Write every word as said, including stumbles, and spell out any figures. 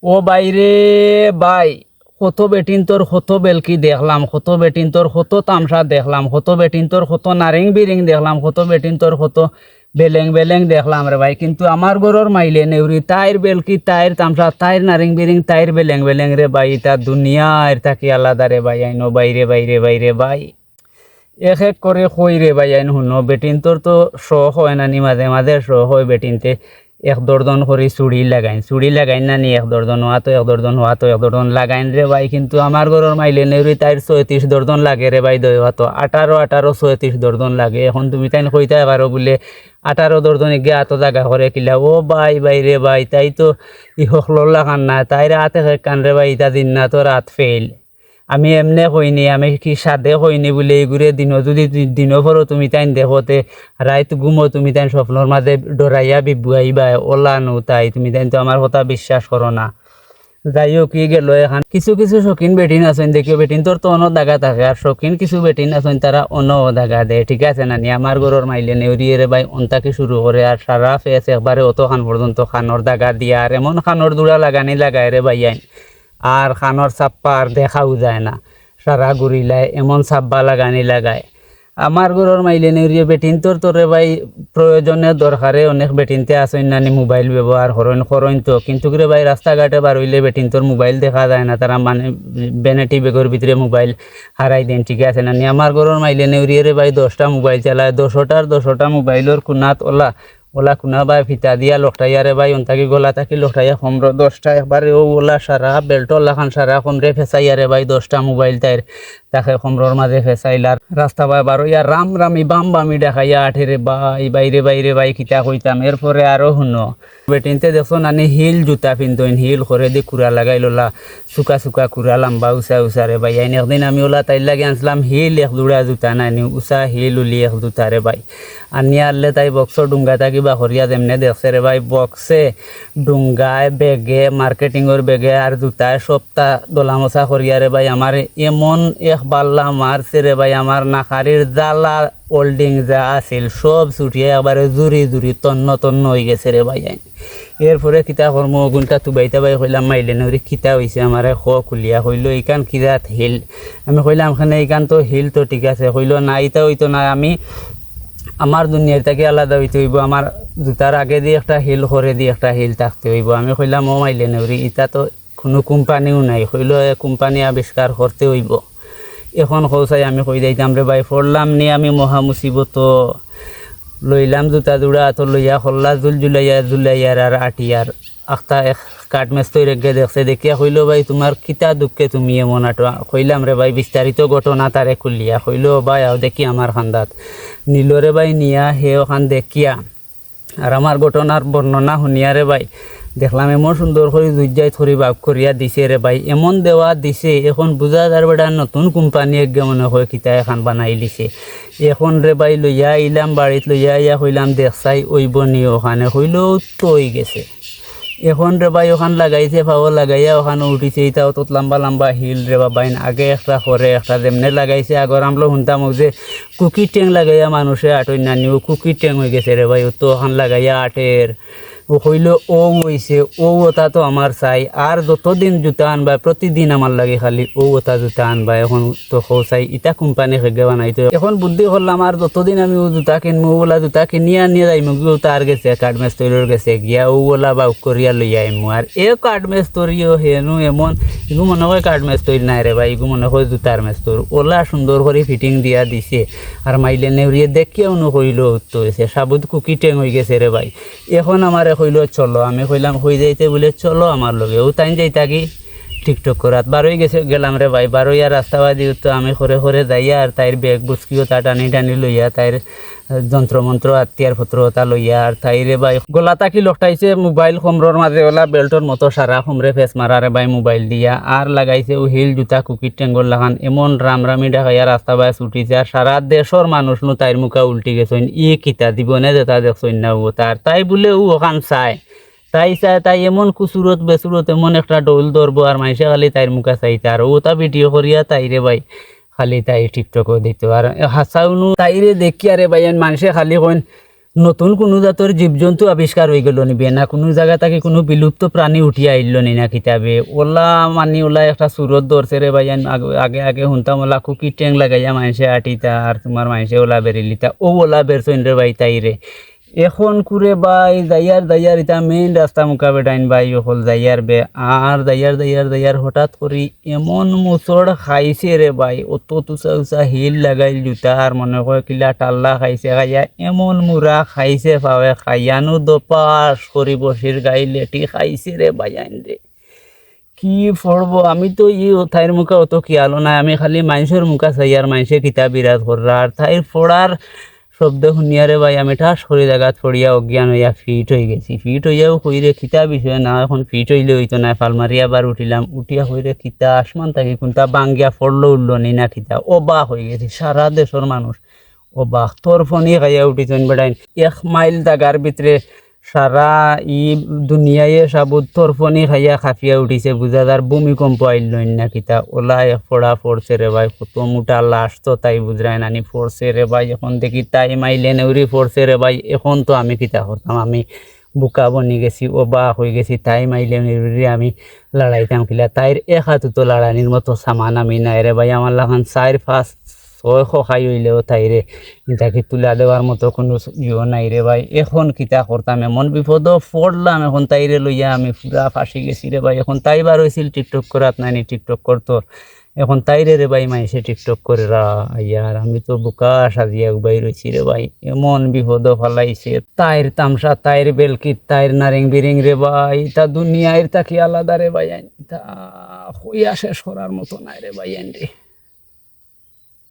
ও ভাই রে ভাই, কত বেটিন্তর কত বেলকি দেখলাম, কত বেটিন্তর কত তামশা দেখলাম, কত বেটিন্তর কত নারিং বিরিং দেখলাম, কত বেটিন্তর কত বেলেং বেলেং দেখলাম রে ভাই। কিন্তু আমার ঘরর মাইলে নেউরি, তাইর বেলকি, তাইর তামশা, তাইর নারিং বিরিং, তাইর বেলেং বেলেং রে ভাই, ইতা দুনিয়ার থাকি আলাদা রে ভাইয়াইন। ও ভাই রে ভাই রে ভাই রে ভাই, এক এক করি কই রে ভাইয়াইন, হুনো, বেটিন্তর তো শখ অয় না নি, মাঝে মাঝে শখ অয় বেটিন্তে এক দর্জন করি চুড়ি লাগাইন, চুড়ি লাগাইন না নি এক দর্জন, অউ আতো এক দর্জন, অউ আতো এক দর্জন লাগাইন রে ভাই। কিন্তু আমার ঘরর মাইলে নেউরি, তাইর ছয়ত্রিশ দর্জন লাগে রে ভাই, দুই আতো আঠারো, আঠারো ছয়ত্রিশ দর্জন লাগে। এখন তুমি তাইন কইতায় পারো বুলে আঠারো দর্জন ইগিয়ে আতো জাগা করে কিলা? ও ভাই, ভাই রে ভাই, তাই তো ই হকলর লাখান না, তাইর আত এক এক কান রে ভাই, ইতা জিন্নাতর আত ফেইল। আমি এমনে কইনি, আমি কি সাদে কইনি বুলে ইগুরে দিনো যুদি দি-, দিনো পরো তুমি তাইন দেখো তে রাইত ঘুমো তুমি তাইন স্বপ্নর মাঝে ডরাইয়া বিবুয়াইবায়, ওলা নু তাই তুমি তাইন তো আমার কথা বিশ্বাস করো না। যাই হোক, ই গেল এখান। কিছু কিছু শৌখিন বেটিন আছইন, দেখিও বেটিন্তর তো অনো দাগা থাকে, আর শৌখিন কিছু বেটিন আছইন তারা অনো দাগা দেয়, ঠিক আছে না নি? আমার ঘরর মাইলে নেউরিয়ে রে ভাই, অন্তাকি শুরু করে আর সারা ফেস একবারে অতখান পর্যন্ত খানোর দাগা দিয়া, আর এমন খানোর জুড়া লাগানি লাগায় রে ভাইয়াইন, আর খানোর ছাপ্পা আর দেখাও যায় না, সারা ঘুরিলায় এমন ছাব্বা লাগানি লাগায়। আমার ঘরর মাইলে নেউরিয়ে বেটিন্তর তো রে ভাই প্রয়োজনে দরকারে অনেক বেটিন্তে আছইন না নি মোবাইল ব্যবহার করইন, করইন তো, কিন্তু রে ভাই রাস্তাঘাটে বার অইলে বেটিন্তর মোবাইল দেখা যায় না, তারা মানে ভ্যানিটি ব্যাগর ভিতরে মোবাইল হারাই দেন, ঠিক আছে না নি? আমার ঘরর মাইলে নেউরিয়ে রে ভাই দশটা মোবাইল চালায়, দশটার দশটা মোবাইলর কুনাত ওলা ওলা কুনা বায় ফিতা দিয়া লটকাইয়া রে ভাই, অন্তাকি গলা থাকি লটকাইয়া কমরো দশটা একবারে অউ ওলা সারা বেল্টর লাখান সারা কমরে ফেসাইয়া রে ভাই, দশটা মোবাইল তাইর তাকে কমরর মাঝে ফেসাইল। আর রাস্তা বায় বারইয়া রাম রামি বাম বামি ডাকাইয়া আটে রে ভাই, ভাই রে ভাই রে ভাই, কিতা কইতাম। এরপরে আরো হুনো, বেটিন্তে দেখছো না নি হিল জুতা পিনতইন, হিল করেদি কুড়া লাগাইল ওলা, চুকা চুকা কুড়া লাম্বা উচা উচা রে ভাইয়াইন। একদিন আমি ওলা তাইর লাগি আনছলাম হিল এক জুড়া জুতা নায় নি, উচা হিল উলি এক জুতা রে ভাই। আনিয়া আনলে তাই বক্সর ডুঙ্গা থাকি বার করিয়া যেমনে দেখছে রে ভাই, বক্সে, ডুঙ্গায়, ব্যাগে, মার্কেটিংর ব্যাগে আর জুতায় সবতা দলামশা করিয়া রে ভাই, আমারে এমন এক বাল্লা মারছে রে ভাই, আমার নাকারির জ্বালা ওল্ডিং যা আছিল সব ছুটিয়া একবারে জুরি জুরি তন্ন তন্ন অইগেছে রে ভাইয়াইন। এরপরে কিতা করমু, অগুনতা তুবাইতা বায় কইলাম, মাইলে নেউরি কিতা অইছে আমারে ক খুলিয়া। কইলো, "ইখান কি জাত হিল?" আমি কইলাম, "কেনে ইখান তো হিল তো ঠিক আছে।" কইলো, "না, ইতা অইতো না, আমি আমার দুনিয়ার থাকি আলাদা অইতে অইবো, আমার জুতার আগেদি একটা হিল, করেদি একটা হিল থাকতে অইবো।" আমি কইলাম, "ও মাইলে নেউরি, ইতা তো কুনু কোম্পানিও নাই।" কইলো, "এ কোম্পানি আবিষ্কার করতে অইবো।" এখন কও চাই আমি কই যাইতাম রে ভাই, পড়লাম নি আমি মহা মুসিবতো। লইলাম জুতা জুড়া আতো লইয়া, খল্লা জুল জুলাইয়া জুলাইয়ার আর আটিয়ার। আখতা এক কাঠ মেস্তইর এগে দেখছে, দেখিয়া কইলো, "ভাই, তুমার কিতা দুঃখে তুমি এমন আটো?" কইলাম, "রে ভাই, বিস্তারিত ঘটনা তারে খুলিয়া।" কইলো, "ভাই, আও দেখি আমার কান্দাত।" নিলো রে ভাই নিয়া, হে অখান দেখিয়া আর আমার ঘটনার বর্ণনা হুনিয়া রে ভাই, দেখলাম এমন সুন্দর করি জুইত জাইত করি বাউক করিয়া দিছে রে ভাই, এমন দেওয়া দিছে, এখন বুঝা যার বেটা নতুন কোম্পানি এগে মনে কয় কিতা এখান বানাই লিছে। এখন রে ভাই লইয়া আইলাম বাড়িত, লইয়া আইয়া কইলাম, "দেখ চাই অইবো নি অখানে?" কইলো, "তো অইগেছে।" এখন রে ভাই অখান লাগাইছে, পাও লাগাইয়া অখান উঠিছে, ইতা অত লাম্বা লাম্বা হিল রে বাবাইন, আগে একটা করে একটা যেমনে লাগাইছে, আগর আমলো হুনতাম অউ যে কুকি টেং লাগাইয়া মানুষে আটইন না নি, অউ কুকি টেং অইগেছে রে ভাই, অউ তো অখান লাগাইয়া আটের। অউ কইলো, "অউ অইছে, অউ অতা তো আমার চাই, আর যতদিন জুতা আনবায়, প্রতিদিন আমার লাগি খালি অউ অতা জুতা আনবায়।" এখন তো কও চাই, ইতা কোম্পানি কেগে বানাইতো। এখন বুদ্ধি করলাম, আর যতদিন আমি অউ জুতা কিনমু, অউ ওলা জুতা কিনিয়া নিয়া যাইমু গি অউ তার গেছে, কাঠ মেস্তইরর গেছে গিয়া অউ ওলা বাউক করিয়া লইয়া আইমু। আর এ কাঠ মেস্তরিও হেনু এমন, ইগু মনে কয় কাঠ মেস্তইর নায় রে ভাই, ইগু মনে কয় জুতার মেস্তর। ওলা সুন্দর করি ফিটিং দিয়া দিছে। আর মাইলে নেউরিয়ে দেখিয়া উনু কইলো, "অউ তো অইছে, সাবুত কুকি টেং অইগেছে রে ভাই।" এখন আমারে কইলো, "চলো।" আমি কইলাম, "কই যাইতে?" বুলে, "চলো আমার লগে।" অউ তাইন যাইতা গি টিকটক করাত। বারই গেছে, গেলাম রে ভাই, বারইয়া রাস্তাবাদি তো আমি করে করে যাইয়া, আর তাইর ব্যাগ বুচকিও তা টানি টানি লইয়া, তাইর যন্ত্রমন্ত্র, আতিয়ারপত্র অতা লইয়া, আর তাইরে ভাই গলা থাকি লটকাইছে মোবাইল কমরর মাঝে, ওলা বেল্টর মতো সারা কমরে ফেস মারা রে ভাই মোবাইল দিয়া, আর লাগাইছে অউ হিল জুতা কুকি টেংগর লাখান, এমন রামরামি ডাকাইয়া রাস্তা বায় ছুটিছে, আর সারা দেশর মানুষ নু তাইর মুখা উল্টি গেছইন, "ই কিতা জীবনে যেতা দেখছইন না অউ অতা।" আর তাই বুলে অউ অখান চায়, তাই চায়, তাই এমন কুসুরত বেসুরত এমন একটা ডৌল ধরবো, আর মাইনষে খালি তাইর মুখা চাইতা, আর অউ অতা ভিডিও করিয়া তাইরে ভাই খালি তাই টিকটকও দিতো। আর হাছাউ নু তাইরে দেখিয়া রে ভাইয়াইন, মাইনষে খালি কইন, নতুন কুনু জাতর জীবজন্তু আবিষ্কার অইগেলো নি বে, না কুনু জাগা থাকি কুনু বিলুপ্ত প্রাণী উঠিয়া আইলো নি না কিতা বে? ওলা মানি ওলা একটা সুরত ধরছে রে ভাইয়াইন। আগ-, আগে আগে হুনতাম ওলা কুকির ঠেং লাগাইয়া মাইনষে আটিতা, আর তুমার মাইনষে ওলা বেরিলিতা, অউ ওলা বেরছইন রে ভাই তাইরে। এখন কুরে ভাই যাইয়ার যাইয়ার ইতা মেইন রাস্তা মুখা বেটাইন ভাই, অকল যাইয়ার বে, আর যাইয়ার যাইয়ার যাইয়ার হঠাৎ করি এমন মুচড় খাইছে রে ভাই, অত তুসা উসা হিল লাগাইল জুতা, আর মনে কয় কিলা টাল্লা খাইছে, খাইয়া এমন মুরা খাইছে পাওয়ে, খাইয়ানু দপাস করি বসির গাই লেটি খাইছে রে ভাইয়াইন রে। কি ফড়বো, আমি তো ই তাইর মুখা অত খিয়ালও নাই, আমি খালি মাইনষর মুখা চাইয়ার, মাইনষে কিতা বিরাজ কররা, আর তাইর ফড়ার শব্দ হুনিয়া রে ভাই আমি ঠাস করি জাগাত পড়িয়া অজ্ঞান অইয়া ফিট অইগেছি। ফিট অইয়াও কইরে কিতা বিষয় না, এখন ফিট অইলে অইতো নায়, ফাল মারিয়া আবার উঠিলাম, উঠিয়া কইরে কিতা আসমান থাকি কুনতা ভাঙ্গিয়া ফড়লো উঠলো নি না কিতা, অবাক অইগেছি। সারা দেশর মানুষ অবাক, তরফনি খাইয়া উঠিছইন বেটাইন। এক মাইল জাগার ভিতরে সারা ই দুনিয়ায় সাবুত তরফনি খাইয়া কাঁপিয়া উঠিছে, বুঝা যার ভূমিকম্প আইলো নি না কিতা। ওলা এক ফড়া ফড়ছে রে ভাই, কত মুটা লাশ তো তাই বুঝরায় নানি ফড়ছে রে ভাই। এখন দেখি তাই মাইলে নেউরি ফড়ছে রে ভাই, এখন তো আমি কিতা করতাম, আমি বুকা বনি গেছি, অবাক অইগেছি। তাই মাইলে নেউরি আমি লাড়াইতাম কিলা, তাইর এক আতো তো লাড়ানির মতো সামান আমি নাই রে ভাই, আমার লাখান চাইর পাঁচ ছয় ককাই অইলেও তাইরে ইতা কি তুলা দেওয়ার মতো কুনু ইয়ো নাই রে ভাই। এখন কিতা করতাম, এমন বিপদো ফড়লাম, এখন তাইরে লইয়া আমি পুরা ফাঁসি গেছি রে ভাই। এখন তাই বার অইছিল TikTok করাত নানি, TikTok করতো, এখন তাইরে রে ভাই মাইনষে TikTok করেরা, আর আমি তো বুকা সাজিয়া উবাই রইছি রে ভাই। এমন বিপদো ফালাইছে, তাইর তামশা, তাইর বেলকিত, তাইর নারিং বিরিং রে ভাই, ইতা দুনিয়ার থাকি আলাদা রে ভাইয়াইন, ইতা কইয়া শেষ করার মতো নাই রে ভাইয়াইন রে।